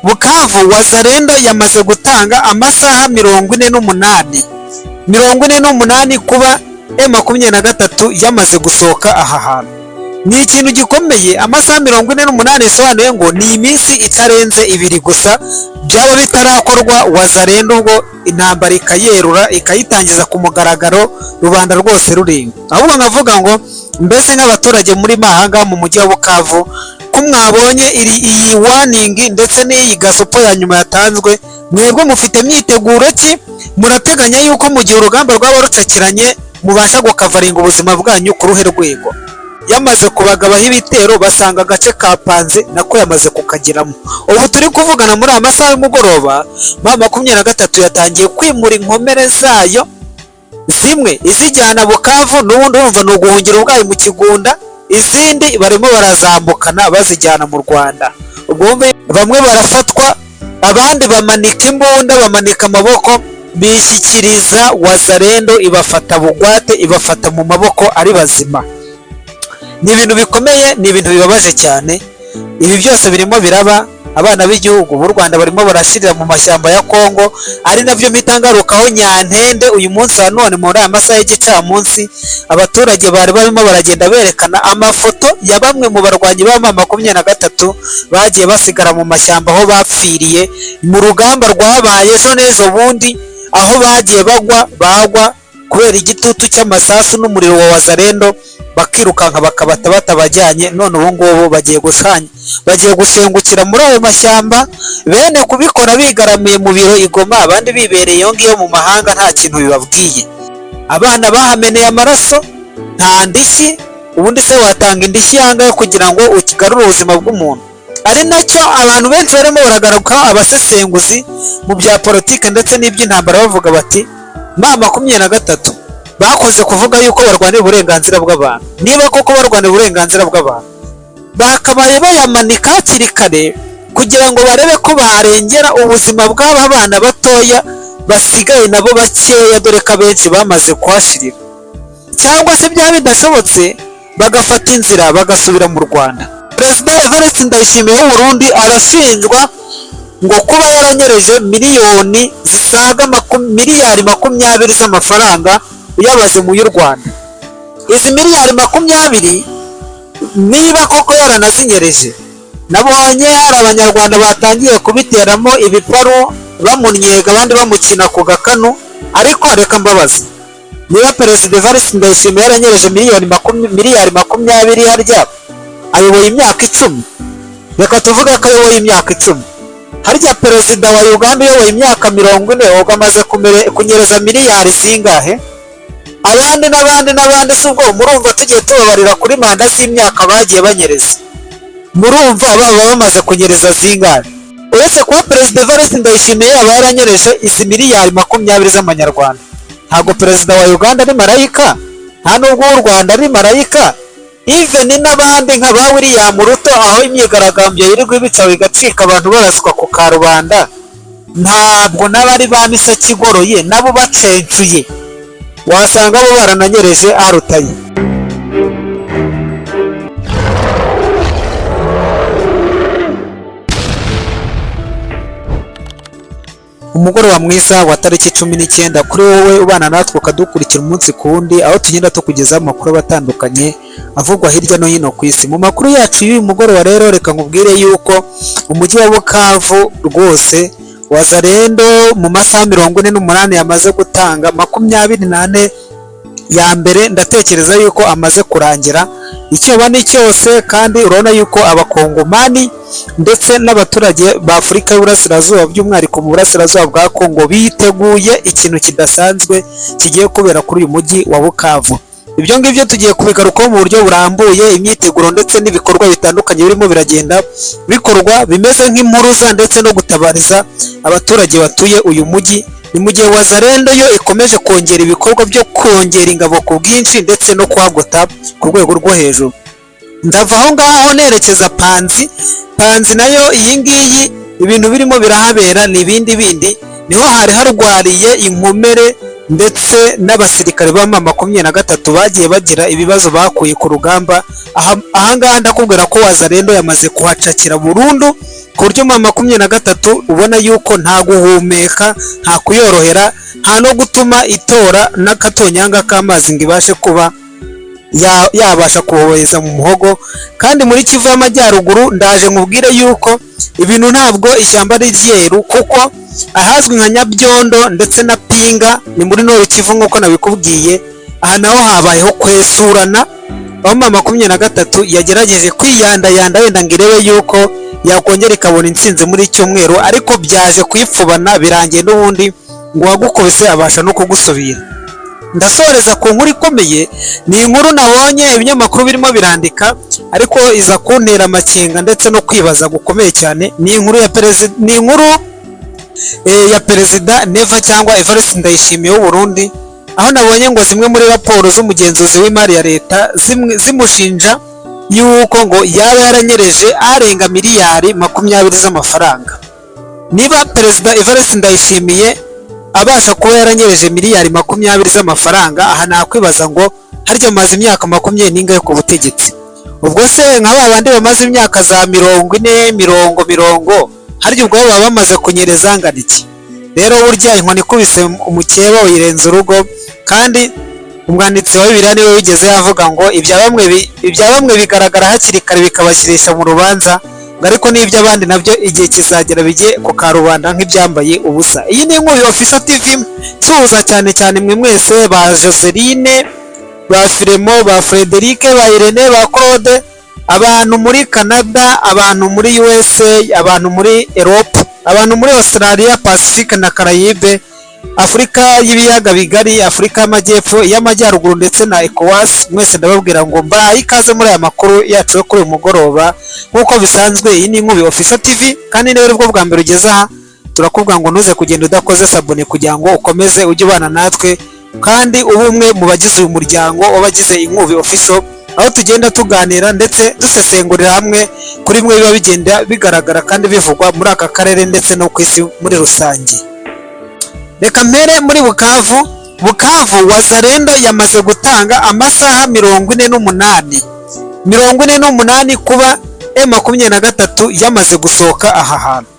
Bukavu, Wazalendo yamaze gutanga amasaha 48, 48 kuba M23 yamaze gusohoka aha hantu. Ni ikintu gikomeye. Amasaha 48 bisobanuye ngo ni iminsi itarenze 2 gusa. Byaba bitarakorwa, Wazalendo ubwo intambara ikayerura, ikayitangiza ku mugaragaro, rubanda rwose rureba. Ahubwo nkavuga ngo mbese nk'abaturage muri mahanga mu mujyi wa Bukavu, ko mwabonye iyi warning ndetse n'iyi gasopo ya nyuma yatanzwe, mwebwe mufite myiteguro ki? Murateganya yuko mu gihe urugamba rwaba rucakiranye mubasha gukavaringa ubuzima bwanyu ku ruhe rwego? Yamaze kubagabaho ibitero, basanga agace ka Panzi nako yamaze kukageramo. Ubu turi kuvugana muri aya masaha y'umugoroba, M23 yatangiye kwimura inkomere zayo zimwe izijyana Bukavu, n'ubundi urumva ni uguhungira ubwayi mu kigunda, izindi barimo barazambukana bazijyana mu Rwanda. Ubwo wumve, bamwe barafatwa, abandi bamanika imbunda, bamanika amaboko, bishyikiriza Wazalendo, ibafata bugwate, ibafata mu maboko ari bazima. Ni ibintu bikomeye, ni ibintu bibabaje cyane. Ibi byose birimo biraba, abana b'igihugu b'u Rwanda barimo barashirira mu mashyamba ya Kongo, ari nabyo mpita ngarukaho Nyantende. Uyu munsi wa none muri aya masaha y'igicamunsi, abaturage bari barimo baragenda berekana amafoto ya bamwe mu barwanyi ba M23 bagiye basigara mu mashyamba, aho bapfiriye mu rugamba rwabaye ejo n'ejo bundi, aho bagiye bagwa bagwa kubera igitutu cy'amasasu n'umuriro wa Wazalendo, bakirukanka bakabata batabajyanye. None ubu ngubu bagiye gushanya, bagiye gushengukira muri ayo mashyamba, bene kubikora bigaramiye mu biro i Goma, abandi bibereye iyo ngiyo mu mahanga, nta kintu bibabwiye. Abana bahameneye amaraso, nta ndishyi. Ubundi se watanga indishyi yangahe kugira ngo ukigarure ubuzima bw'umuntu? Ari nacyo abantu benshi barimo baragaruka, abasesenguzi mu bya politiki ndetse n'iby'intambara, bavuga bati M23 bakoze kuvuga yuko barwanira uburenganzira bw'abantu. Niba koko barwanira uburenganzira bw'abantu, bakabaye bayamanika hakiri kare kugira ngo barebe ko barengera ubuzima bw'aba bana batoya basigaye nabo bakeya, dore ko abenshi bamaze kuhashirira, cyangwa se byaba bidashobotse bagafata inzira bagasubira mu Rwanda. Perezida Evariste Ndayishimiye w'u Burundi arashinjwa ngo kuba yaranyereje miliyoni zisaga miliyari 20 z'amafaranga uyabaze mu y'u Rwanda. Izi miliyari 20 niba koko yaranazinyereje, nabonye hari Abanyarwanda batangiye kubiteramo ibiparu, bamunnyega, abandi bamukina ku gakanu. Ariko reka mbabaze, niba Perezida Evariste Ndayishimiye yaranyereje miliyari 20, harya ayoboye imyaka 10? Reka tuvuge ko ayoboye imyaka 10. Harya perezida wa Uganda uyoboye imyaka 40 ubwo amaze kunyereza miliyari zingahe? Abandi n'abandi n'abandi si ubwo murumva tugiye tubabarira kuri manda z'imyaka bagiye banyereza, murumva baba bamaze kunyereza zingahe? Uretse kuba Perezida Evariste Ndayishimiye yaba yaranyereje izi miliyari 20 z'amanyarwanda, ntabwo perezida wa Uganda ari marayika, nta nubwo uw'u Rwanda ari marayika, even n'abandi nka ba William Ruto, aho imyigaragambyo yirirwa ibica bigacika, abantu baraswa ku karubanda, ntabwo n'abari ba misaki igoroye nabo bacencuye wasanga bo barananyereje arutaye. Umugoroba mwiza wa tariki 19 kuri wowe ubana natwe ukadukurikira umunsi ku wundi, aho tugenda tukugezaho amakuru aba atandukanye avugwa hirya no hino ku isi. Mu makuru yacu y'uyu mugoroba rero, reka nkubwire yuko umujyi wa Bukavu rwose, Wazalendo mu masaha 48 yamaze gutanga, 24 ya mbere ndatekereza yuko amaze kurangira, icyoba ni cyose. Kandi urabona yuko Abakongomani ndetse n'abaturage ba Afurika y'Uburasirazuba, by'umwihariko mu burasirazuba bwa Kongo, biteguye ikintu kidasanzwe kigiye kubera kuri uyu mujyi wa Bukavu. Ibyo ngibyo tugiye kubigarukaho mu buryo burambuye, imyiteguro ndetse n'ibikorwa bitandukanye birimo biragenda bikorwa bimeze nk'impuruza ndetse no gutabariza abaturage batuye uyu mujyi. Ni mu gihe Wazalendo yo ikomeje kongera ibikorwa byo kongera ingabo ku bwinshi ndetse no kuhagota ku rwego rwo hejuru. Ndava aho ngaho nerekeza Panzi. Panzi nayo iyi ngiyi ibintu birimo birahabera ni ibindi bindi, niho hari harwariye inkomere ndetse n'abasirikare. abasirikare ba M23 bagiye bagira ibibazo bakuye ku rugamba. Ahangaha ndakubwira ko Wazalendo yamaze kuhacakira burundu, ku buryo M23 ubona yuko nta guhumeka, nta kuyorohera, nta no gutuma itora n'akatonyanga k'amazi ngo ibashe kuba yabasha kubohereza mu muhogo. Kandi muri Kivu y'Amajyaruguru, ndaje nkubwire yuko ibintu ntabwo ishyamba ari ryeru, kuko ahazwi nka Nyabyondo ndetse na Pinga, ni muri Nord Kivu nk'uko nabikubwiye, aha naho habayeho kwesurana, aho M23 yagerageje kwiyandayanda wenda ngo irebe yuko yakongera ikabona intsinzi muri cyumweru, ariko byaje kuyipfubana, birangiye n'ubundi ngo uwagukubise abasha no kugusubira. Ndasoreza ku nkuru ikomeye. Ni inkuru nabonye ibinyamakuru birimo birandika, ariko iza kuntera amakenga ndetse no kwibaza gukomeye cyane. Ni inkuru ya Perezida Neva cyangwa Evariste Ndayishimiye w'u Burundi, aho nabonye ngo zimwe muri raporo z'umugenzuzi w'imari ya leta zimushinja yuko ngo yaba yaranyereje arenga miliyari 20 z'amafaranga. Niba Perezida Evariste Ndayishimiye abasha kuba yaranyereje miliyari 20 z'amafaranga, aha nakwibaza ngo harya amaze imyaka makumyabiri n'ingahe ku butegetsi? Ubwo se nka ba bandi bamaze imyaka za 40, mirongo mirongo, harya ubwo baba bamaze kunyereza angana iki? Rero burya inkoni ikubise umukeba uyirenza urugo. Kandi umwanditsi wa Bibiliya niwe wigeze yavuga ngo ibya bamwe bigaragara hakiri kare bikabashyirisha mu rubanza, ngo ariko n'iby'abandi nabyo igihe kizagera bijye ku karubanda nk'ibyambaye ubusa. Iyi ni Inkubi Official TV. Nsuhuza cyane cyane mwe mwese, ba Joseline, ba Firemo, ba Frederic, ba Irene, ba Claude, abantu muri Canada, abantu muri USA, abantu muri Europe, abantu muri Australia, Pacifique na Caraïbe, Afurika y'ibiyaga bigari, Afurika y'Amajyepfo, iy'Amajyaruguru ndetse na ECOWAS. Mwese ndababwira ngo mbahaye ikaze muri aya makuru yacu yo kuri uyu mugoroba. Nk'uko bisanzwe, iyi ni Inkubi Official TV, kandi niba aribwo bwa mbere ugeze aha, turakubwira ngo ntuze kugenda udakoze s'abonner kugira ngo ukomeze ujye ubana natwe, kandi ube umwe mu bagize uyu muryango w'abagize Inkubi Official, aho tugenda tuganira ndetse dusesengurira hamwe kuri bimwe biba bigenda bigaragara kandi bivugwa muri aka karere ndetse no ku isi muri rusange. Reka mpere muri Bukavu. Bukavu, Wazalendo yamaze gutanga amasaha 48, 48 kuba M23 yamaze gusohoka aha hantu.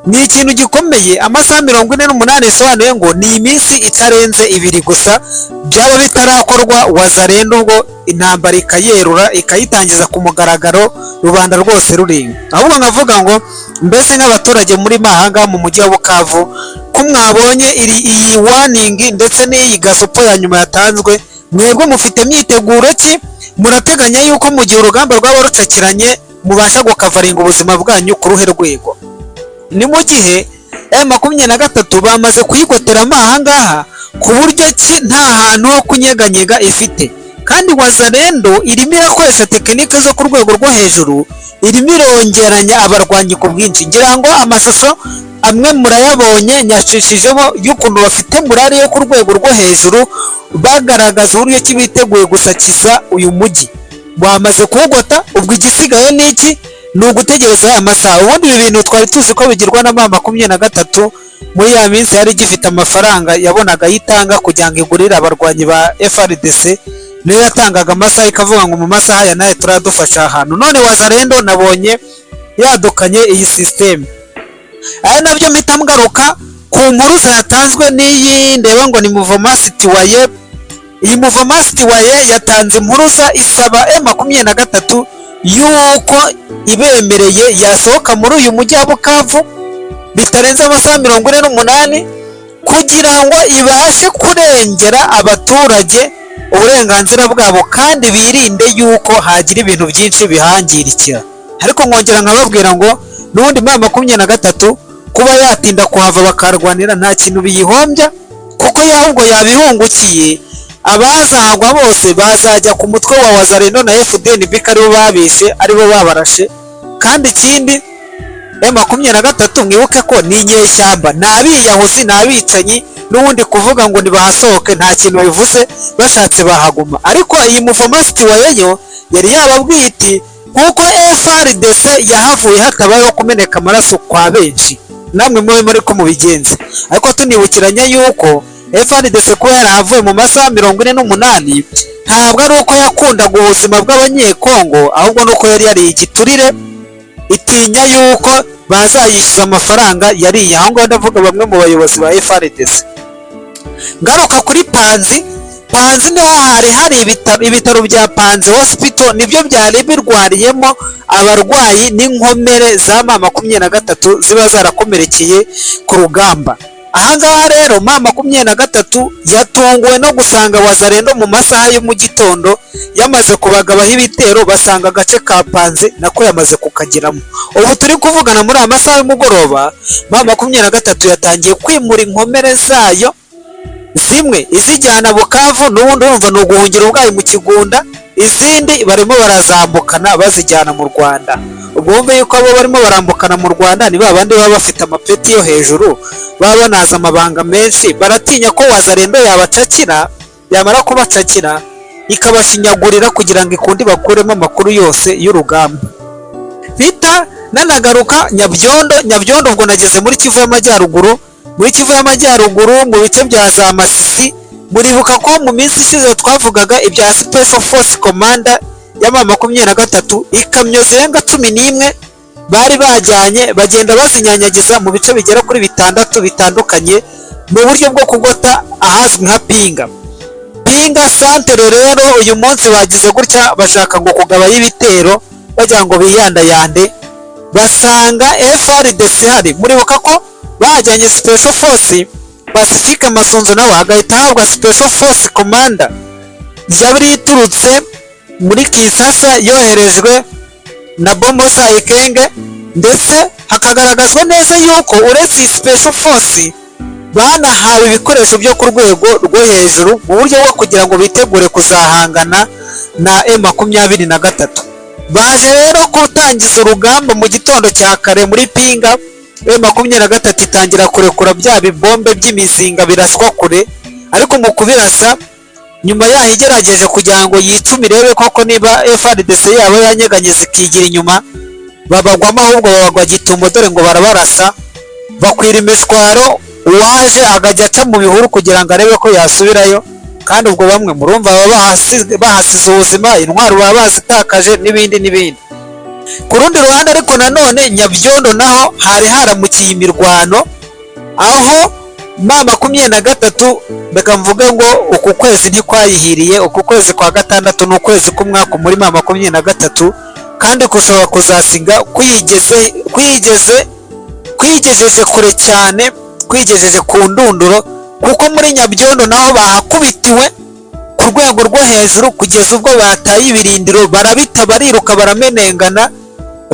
Ni ikintu gikomeye. Amasaha 48 bisobanuye ngo ni iminsi itarenze 2 gusa. Byaba bitarakorwa, Wazalendo ubwo intambara ikayerura, ikayitangiza ku mugaragaro, rubanda rwose rureba. Ahubwo nkavuga ngo mbese nk'abaturage muri mahanga mu mujyi wa Bukavu, ko mwabonye iyi warning ndetse n'iyi gasopo ya nyuma yatanzwe, mwebwe mufite myiteguro ki? Murateganya yuko mu gihe urugamba rwaba rucakiranye mubasha gukavaringa ubuzima bwanyu ku ruhe rwego? Ni mu gihe M23 bamaze kuyigoteramo ahangaha, ku buryo ki nta hantu ho kunyeganyega ifite. Kandi Wazalendo irimo irakoresha tekinike zo ku rwego rwo hejuru, irimo irongeranya abarwanyi ku bwinshi. Ngira ngo amashusho amwe murayabonye nyacishijemo y'ukuntu bafite morale yo ku rwego rwo hejuru, bagaragaza uburyo ki biteguye gusakiza uyu mujyi. Bamaze kuwugota, ubwo igisigaye ni iki? Ni ugutegereza aya masaha. Ubundi ibi bintu twari tuzi ko bigirwa na M23 muri ya minsi yari igifite amafaranga yabonaga yitanga kugira ngo igurire abarwanyi ba FARDC, niyo yatangaga amasaha ikavuga ngo mu masaha aya nayo turadufasha ahantu. None Wazalendo nabonye yadukanye iyi système. Aya nabyo mpita ngaruka ku mpuruza yatanzwe n'iyi ndeba ngo ni Mouvement Citoyen. Iyi Mouvement Citoyen yatanze impuruza isaba M23 yuko ibemereye yasohoka muri uyu mujyi wa Bukavu bitarenze amasaha 48, kugira ngo ibashe kurengera abaturage uburenganzira bwabo, kandi birinde yuko hagira ibintu byinshi bihangirikira. Ariko nkongera nkababwira ngo n'ubundi M23 kuba yatinda kuhava bakarwanira nta kintu biyihombya, kuko ahubwo yabihungukiye. Abazahagwa bose bazajya ku mutwe wa Wazalendo na FDNB, ko aribo babishe, aribo babarashe. Kandi ikindi, M23 mwibuke ko ni inyeshyamba, ni abiyahuzi, ni abicanyi. N'ubundi kuvuga ngo nibahasohoke nta kintu bivuze, bashatse bahaguma. Ariko iyi Mouvement Citoyen yo yari yababwiye iti kuko FARDC yahavuye hatabayeho kumeneka amaraso kwa benshi, namwe mube muri ko mubigenza. Ariko tunibukiranya yuko FARDC kuba yarahavuye mu masaha 48, ntabwo ari uko yakundaga ubuzima bw'Abanyekongo, ahubwo nuko yari yariye igiturire, itinya yuko bazayishyuza amafaranga yariye. Aho ngaho ndavuga bamwe mu bayobozi ba FARDC. Ngaruka kuri Panzi. Panzi niho hari hari ibitaro, ibitaro bya Panzi Hospital, nibyo byari birwariyemo abarwayi n'inkomere za M23 ziba zarakomerekeye ku rugamba. Ahangaha rero M23 yatunguwe no gusanga Wazalendo mu masaha yo mu gitondo yamaze kubagabaho ibitero, basanga agace ka Panzi nako yamaze kukageramo. Ubu turi kuvugana muri aya masaha y'umugoroba, M23 yatangiye kwimura inkomere zayo, zimwe izijyana Bukavu, n'ubundi urumva ni uguhungira ubwayi mu kigunda, izindi barimo barazambukana bazijyana mu Rwanda. Ubwo wumve yuko abo barimo barambukana mu Rwanda ni ba bandi baba bafite amapeti yo hejuru, baba banazi amabanga menshi. Baratinya ko Wazalendo yabacakira, yamara kubacakira ikabashinyagurira kugira ngo ikunde bakuremo amakuru yose y'urugamba. Bita nanagaruka Nyabyondo. Nyabyondo, ubwo nageze muri Kivu y'Amajyaruguru. Muri Kivu y'Amajyaruguru, mu bice bya za Masisi, muribuka ko mu minsi ishize twavugaga ibya Special Force Commander ya M23, ikamyo zirenga 11 bari bajyanye, bagenda bazinyanyagiza mu bice bigera kuri bitandatu bitandukanye mu buryo bwo kugota ahazwi nka Pinga, Pinga santere. Rero uyu munsi bagize gutya bashaka ngo kugabayo ibitero, bagira ngo biyandayande, basanga FARDC hari. Muribuka ko bajyanye Special Force, Pacifique Masunzu nawe agahita ahabwa Special Force Commander yari iturutse muri Kinshasa, yoherejwe na Bomosa Ikenge, ndetse hakagaragazwa neza yuko uretse iyi Special Force banahawe ibikoresho byo ku rwego rwo hejuru mu buryo bwo kugira ngo bitegure kuzahangana na M23. Baje rero gutangiza urugamba mu gitondo cya kare muri Pinga. M23 itangira kurekura bya bibombe by'imizinga biraswa kure, ariko mu kubirasa, nyuma yaho igerageje kugira ngo yicume irebe koko niba FARDC yaba yanyeganyeza ikigira inyuma, babagwamo, ahubwo babagwa gitumo, dore ngo barabarasa bakwira imishwaro. Uwaje akajya aca mu bihuru kugira ngo arebe ko yasubirayo, kandi ubwo bamwe murumva baba bahasize ubuzima, intwaro baba bazitakaje n'ibindi n'ibindi. Ku rundi ruhande ariko nanone, Nyabyondo naho hari haramukiye imirwano, aho M23, reka mvuge ngo uku kwezi ntikwayihiriye. Uku kwezi kwa gatandatu ni ukwezi k'umwaka muri M23, kandi kushobora kuzasiga kwigeze kwigeze kwigejeje kure cyane, kwigejeje ku ndunduro, kuko muri Nyabyondo naho bahakubitiwe ku rwego rwo hejuru, kugeza ubwo bataye ibirindiro, barabita, bariruka, baramenengana,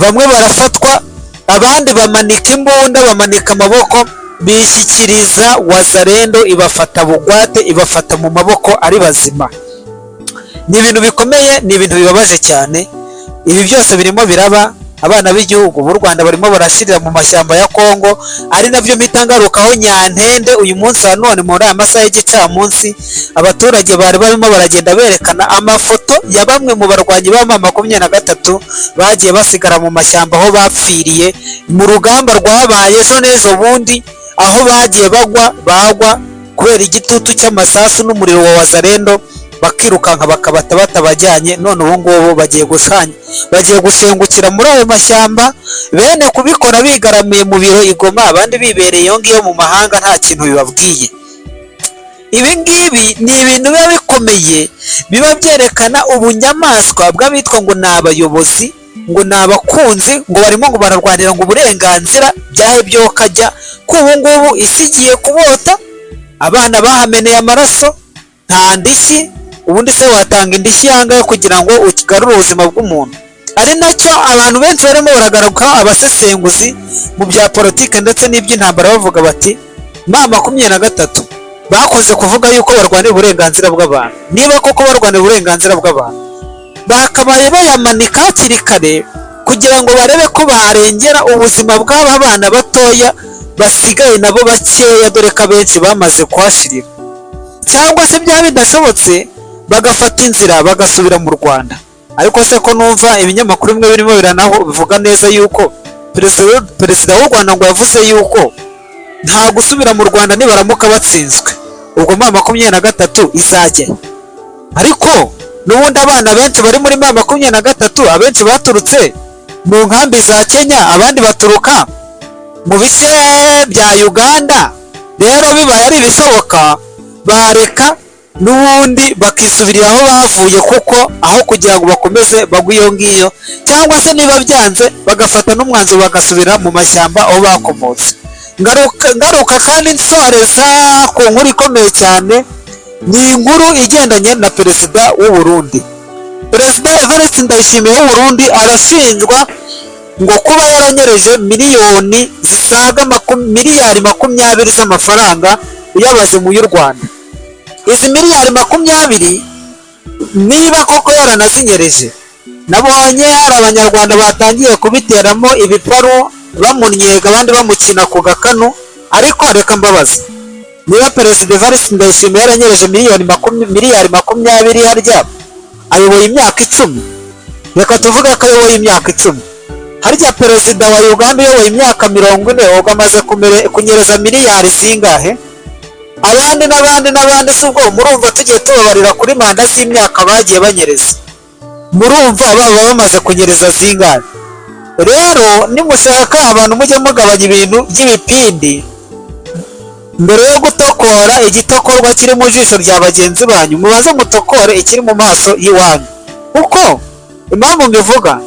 bamwe barafatwa, abandi bamanika imbunda, bamanika amaboko, bishyikiriza Wazalendo, ibafata bugwate, ibafata mu maboko ari bazima. Ni ibintu bikomeye, ni ibintu bibabaje cyane. Ibi byose birimo biraba, abana b'igihugu b'u Rwanda barimo barashirira mu mashyamba ya Kongo, ari nabyo mpita ngarukaho Nyantende. Uyu munsi wa none, muri aya masaha y'igicamunsi, abaturage bari barimo baragenda berekana amafoto ya bamwe mu barwanyi ba M23 bagiye basigara mu mashyamba, aho bapfiriye mu rugamba rwabaye ejo n'ejo bundi, aho bagiye bagwa, bagwa kubera igitutu cy'amasasu n'umuriro wa Wazalendo, bakirukanka bakabata batabajyanye. None ubu ngubu bagiye gushanya, bagiye gushengukira muri ayo mashyamba, bene kubikora bigaramiye mu biro i Goma, abandi bibereye iyo ngiyo mu mahanga, nta kintu bibabwiye. Ibi ngibi ni ibintu biba bikomeye, biba byerekana ubunyamaswa bw'abitwa ngo ni abayobozi, ngo ni abakunzi, ngo barimo ngo bararwanira ngo uburenganzira byahe byo kajya ko ubu ngubu isi igiye kubota. Abana bahameneye amaraso, nta ndishyi. Ubundi se watanga indishyi yangahe kugira ngo ugarure ubuzima bw'umuntu? Ari nacyo abantu benshi barimo baragaruka, abasesenguzi mu bya politiki ndetse n'iby'intambara, bavuga bati M23 bakoze kuvuga yuko barwanira uburenganzira bw'abantu. Niba koko barwanira uburenganzira bw'abantu, bakabaye bayamanika hakiri kare kugira ngo barebe ko barengera ubuzima bw'aba bana batoya basigaye, nabo bakeya, dore ko abenshi bamaze kuhashirira, cyangwa se byaba bidashobotse bagafata inzira bagasubira mu Rwanda. Ariko se ko numva ibinyamakuru bimwe birimo biranaho bivuga neza yuko perezida w'u Rwanda ngo yavuze yuko nta gusubira mu Rwanda nibaramuka batsinzwe? Ubwo M23 izajya? Ariko n'ubundi abana benshi bari muri M23, abenshi baturutse mu nkambi za Kenya, abandi baturuka mu bice bya Uganda. Rero bibaye ari ibishoboka, bareka n'ubundi bakisubirira aho bavuye, kuko aho kugira ngo bakomeze bagwe iyo ngiyo, cyangwa se niba byanze bagafata n'umwanzuro bagasubira mu mashyamba aho bakomotse. Ngaruka, ngaruka kandi nsoreza ku nkuru ikomeye cyane, ni inkuru igendanye na perezida w'u Burundi. Perezida Evariste Ndayishimiye w'u Burundi arashinjwa ngo kuba yaranyereje miliyoni zisaga miliyari 20 z'amafaranga uyabaze mu y'u Rwanda. Izi miliyari 20, niba koko yaranazinyereje, nabonye hari Abanyarwanda batangiye kubiteramo ibiparu, bamunnyega, abandi bamukina ku gakanu. Ariko reka mbabaze, niba Perezida Evariste Ndayishimiye yaranyereje miliyari 20, harya ayoboye imyaka 10? Reka tuvuge ko ayoboye imyaka 10. Harya perezida wa Uganda uyoboye imyaka 40, ubwo amaze kunyereza miliyari zingahe? Abandi n'abandi n'abandi, si ubwo murumva tugiye tubabarira kuri manda z'imyaka bagiye banyereza, murumva baba bamaze kunyereza zingahe? Rero nimushaka abantu mujye mugabanya ibintu by'ibipindi. Mbere yo gutokora igitokorwa kiri mu jisho rya bagenzi banyu, mubaze mutokore ikiri mu maso y'iwanyu. Kuko impamvu mbivuga,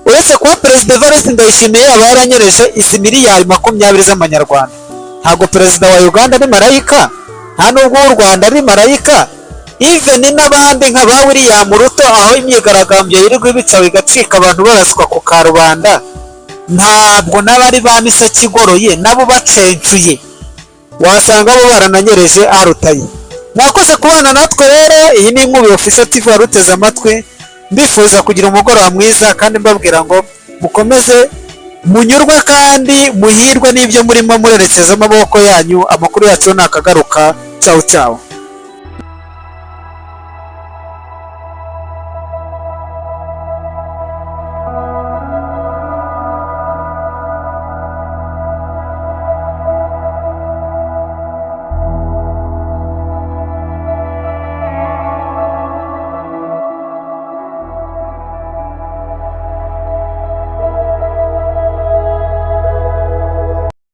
uretse kuba Perezida Evariste Ndayishimiye yaba yaranyereje izi miliyari 20 z'amanyarwanda, ntabwo perezida wa Uganda ari marayika, nta nubwo uw'u Rwanda ari marayika, even n'abandi nka ba William Ruto, aho imyigaragambyo yirirwa ibica bigacika, abantu baraswa ku karubanda, ntabwo n'abari ba misaki igoroye nabo bacencuye wasanga bo barananyereje arutaye. Mwakoze kubana natwe. Rero iyi ni Inkubi Official TV waruteze amatwi. Mbifuriza kugira umugoroba mwiza, kandi mbabwira ngo mukomeze munyurwe kandi muhirwe n'ibyo murimo murerekeza amaboko yanyu. Amakuru yacu nakagaruka. Cawu cawu.